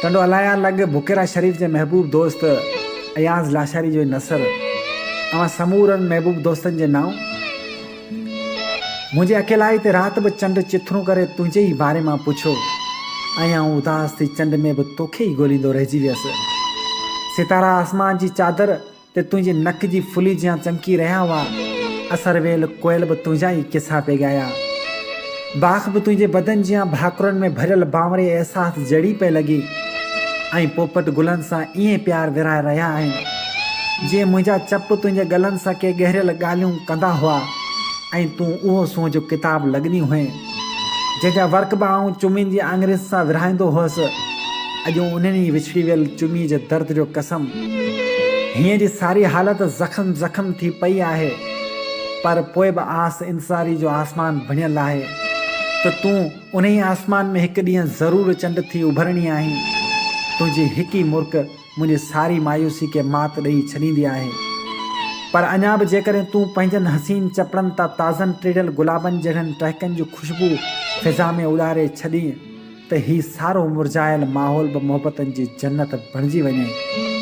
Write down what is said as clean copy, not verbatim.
ٽنڊو الايار لڳ بڪيرا شريف جي محبوب دوست اياز لاشاري جو نثر اوهان سمورن محبوب دوستن جي نانء. منهنجي اڪيلائي تي رات به چنڊ چٿرون ڪري تنهنجي ئي باري مان پڇيو ۽ آئون اداس ٿي چنڊ ۾ به توکي ئي ڳوليندو رهجي ويس. ستارا آسمان جي چادر تي تنهنجي نڪ جي ڦلي جيان چمڪي رهيا هئا. اسر ويل ڪوئل به تنهنجا ئي قصا پئي ڳايا. باک به تنهنجي بدن جيان ڀاڪرن ۾ ڀريل بانوري احساس جهڙي پئي لڳي ۽ پوپٽ گلن سان ائين پيار ورهائي رهيا آهن، جيئن منهنجا چپ تنهنجي ڳلن سان ڪي ڳهريل ڳالهيون ڪندا هئا ۽ تون اهو سونهن جو ڪتاب لڳندي هئين. جنهن جا ورق به آئون چمين جي آڱرين سان ورهائيندو هئس. اڄ انهن ئي وڇڙي ويل چميء جي درد جو قسم. هينئن جي ساري حالت زخم زخم ٿي پئي آهي. پر پوء به آس انتظاري جو آسمان بڻيل آهي ته تون انهيء آسمان ۾ هڪ ڏينهن ضرور چنڊ ٿي اڀرڻي آهين. تنهنجي هڪ ئي مرڪ منهنجي ساري مايوسي کي مات ڏئي ڇڏيندي آهي. پر اڃا به جيڪڏهن تون پنهنجن حسين چپڙن تان تازن ٽڙيل گلابن جهڙن ٽهڪن جي خوشبو فضا ۾ اڏاري ڇڏين ته هي سارو مرجهايل ماحول به محبتن جي جنت بڻجي وڃي.